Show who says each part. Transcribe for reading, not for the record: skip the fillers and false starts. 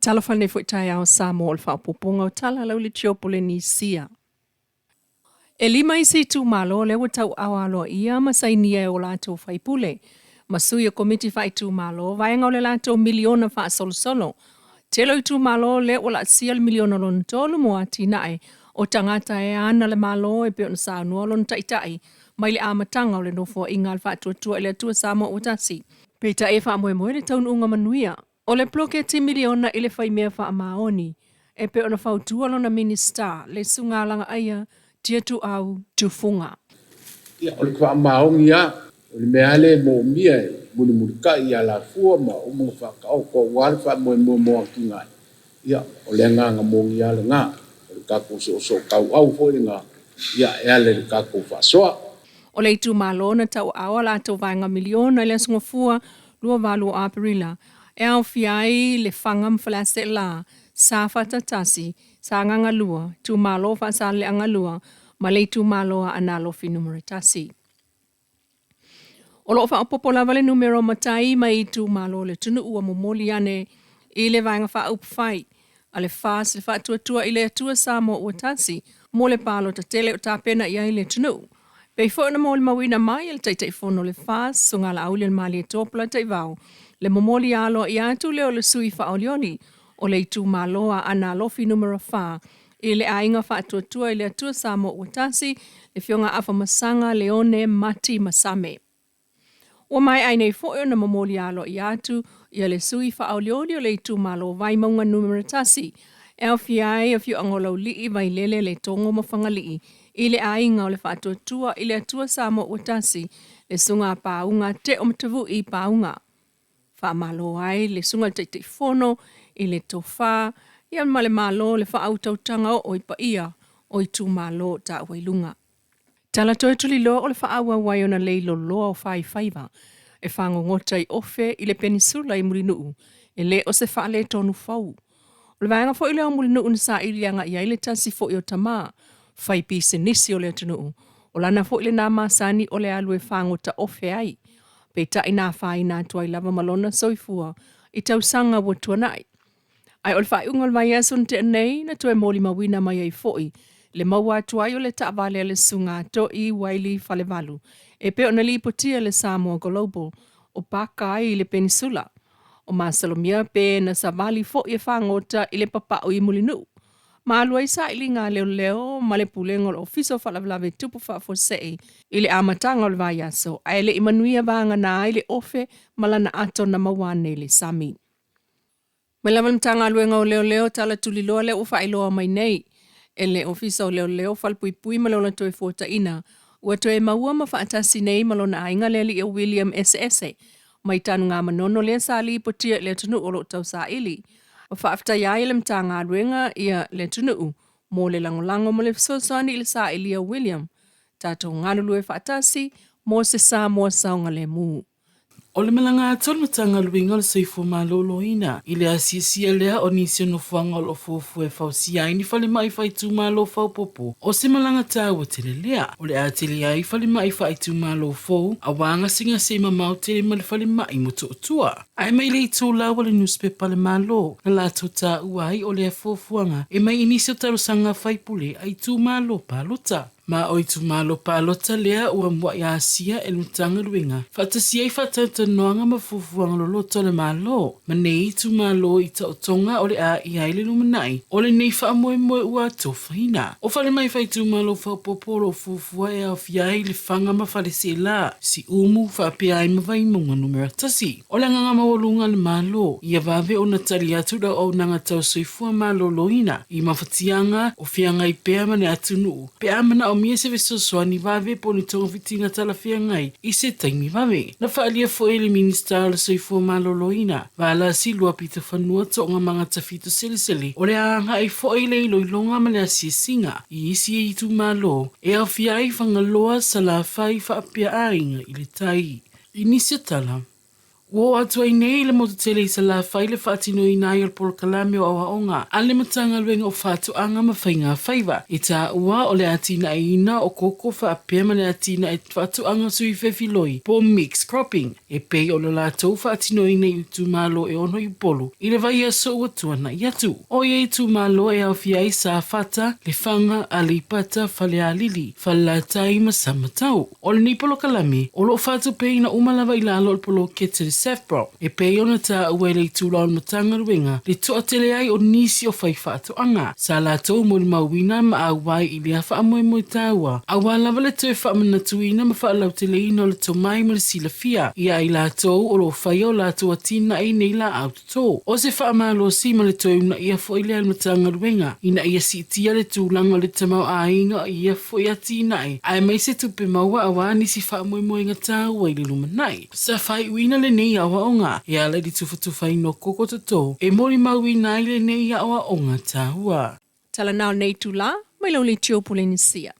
Speaker 1: Talofa i lenei foi taeao Samoa o le faaopoopoga o tala lau le Tiopolenisia. E lima isi itumalo lea ua tauaao aloaia ma sainia e o latou faipule ma sui o komiti faaitumalo vaega o le latou miliona faasolosolo. Tele o itumalo lea ua laasia le miliona lona tolu mo atinae o tagata e ana le Malo e pei ona saunoa lona taitai mai le amataga o le Nofoaiga a le Faatuatua i le Atua Samoa ua Tasi. Peitai e faamoemoe le taunuuga manuia o le poloketi miliona i le faimea faamaoni e pei ona fautua lona Minisita le Susuga Alagaaia Tiatuau Tufuga.
Speaker 2: Ia, o le faamaoni lava, o le mea lava lea e moomia e mulimulitai i alafua ma uma ona faataoto aua le faamoemoe mo atinae, ia, o le agaga moni lava lena. O le tatou soosootauau foi lena, ia, e ala i le tatou faasoa.
Speaker 1: O le itumalo na tauaao a latou vaega miliona i le Aso Gafua 28 o Aperila e aofia ai Lefaga ma Faleaseela, Safata 1, Sagaga 2, Itumalo Faasaleleaga 2 ma le Itumalo Aana Alofi Numera 1. O lo o faaopoopo lava le numera o matai mai itumalo o le atunuu ua momoli ane i le Vaega Faaupufai a le FAST le Faatuatua i le Atua Samoa ua Tasi mo le palota tele o tapena i ai le atunuu. Pei foi ona molimauina mai e le Taitaifono o le FAST, Susuga Laaulialemalietoa Polataivao, le momoli aloaia atu lea o le sui faaolioli o le itumalo Aana Alofi Numera 4 i le Aiga Faatuatua i le Atua Samoa ua Tasi, le Afioga Afamasaga Leone Mati Masame. Ua maea ai nei foi ona momoli aloaia atu ia le sui faaolioli o le itumalo Vaimauga Numera 1, e aofia ai afioaga o Laulii, Vailele, Letogo ma Fagalii i le Aiga o le Faatuatua i le Atua Samoa ua Tasi, le Susuga Pauga Teomatavui Pauga. Faamalo ai le Susuga i le Taitaifono i le tofa ia ma le Malo le faautautaga oo i paia o itumalo taua i luga. Tala toe tuliloa o le faaauau ai ona lei loloa o faifaiva e fagogota i Ofe i le Penisula i Mulinuu e le o se faaletonu fou. O le vaega foi lea o Mulinuu na saili agai i ai le tasi foi o tama fai pisinisi o le atunuu, o lana foi lena masani o le alu e fagota ofe ai, peitai na afaina atu ai lava ma lona soifua i tausaga ua tuanai. Ae o le faaiuga o le vaiaso na tea nei na toe molimauina mai ai foi le maua atu ai o le taavale a le Susuga To'i Waili Falevalu e pei ona lipotia e le Samoa Global o paka ai i le Penisula. O masalomia pe na savali foi e fagota i le papau i Mulinuu ma alu ai sailiga a leoleo ma le Pulega o le Ofisa o Faalavelave Tupu Faafuasei i le amataga o le vaiaso, ae le i manuia vagana ai le ofe ma lana ato na maua ane i le sami. Mai lava le Matagaluega o Leoleo tala tuliloa lea ua faailoa mai nei e le Ofisa o Leoleo, Falepuipui ma le Ola Toefuataina ua toe maua ma faatasi nei ma lona aiga le alii o William Eseese mai Tanugamanono lea sa lipotia i le atunuu o lo o tausaili. Ma faafetaia ai e le Matagaluega ia le atunuu mo le lagolago ma le fesoasoani i le sailia o William. Tatou galulue faatasi mo se Samoa saogalemu.
Speaker 3: O le malaga atu a le Matagaluega o le Soifua Maloloina i le asiasia lea o nisi o nofoaga o lo o fuafua e fausia ai ni falemai faaitumalo faaopoopo, o se malaga taua tele lea. O le a tele ai falemai faaitumalo fou aua gasegase mamao tele ma le falemai Motootua. Ae mai le itulau a le nusipepa a le Malo na latou taua ai o lea fuafuaga e mai i nisi o talosaga a faipule a itumalo palota. Ma o itumalo palota lea ua muai asia e le Matagaluega faatasi ai faatalatalanoaga ma fuafuaga loloto a le Malo ma nei itumalo i taotoga o le a i ai le lumanai o lenei faamoemoe ua atofaina. O falemai faaitumalo faaopoopo o lo o fuafua e aofia ai Lefaga ma Faleseela, Siumu faapea ai ma Vaimauga Numera 1. O le agaga maualuga a le Malo, ia vave ona tali atu le auaunaga tau soifua maloloina i mafatiaga o feagai pea ma le atunuu pe a manaomia se fesoasoani vave po o ni togafitiga talafeagai i se taimi vave. Na faaalia foi e le Minisita o le Soifua Maloloina, Valasi Luapitofanua Toogamaga Tafito Selesele, o le a agai foi le iloiloga ma le asiasiga i isi itumalo e aofia ai Fagaloa, Salafai faapea Aiga i le Tai. I nisi o tala, Ua oo atu ai nei i le motu tele i Salafai le faatinoina ai o le polokalame o aoaoga a le Matagaluega o Faatoaga ma Faiga Faiva e taua o le atinaeina o koko faapea ma le atinae faatoaga sui fefiloi po o mixed cropping e pei o le latou faatinoina i itumalo e ono i Upolu i le vaiaso ua tuanai atu. O ia itumalo e aofia ai Safata, Lefaga, Aleipata, Falealili, Falelatai ma Samatau. O lenei polokalame, o lo o faatupeina uma lava i lalo o le poloketi a le SAFPROM, e pei ona taua e le itula o le Matagaluega le toatele ai o nisi o faifaatoaga sa latou molimauina ma auai i lea faamoemoe taua, aua lava le toe faamanatuina ma faalauteleina o le tomai ma le silafia ia i latou o lo o faia o latou atinae i nei laau toto. O se faamalosi ma le toe uunaia foi lea a le Matagaluega ina ia siitia le tulaga o le tamaoaiga o ia foi atinae aemaise tupe maua aua nisi faamoemoega taua i le lumanai. Sa faaiuina lenei aoaoga e ala i le tufatufaina o koko toto e molimauina ai lenei aoaoga taua.
Speaker 1: Talanao nei itulā mai lau leitio Polenisia.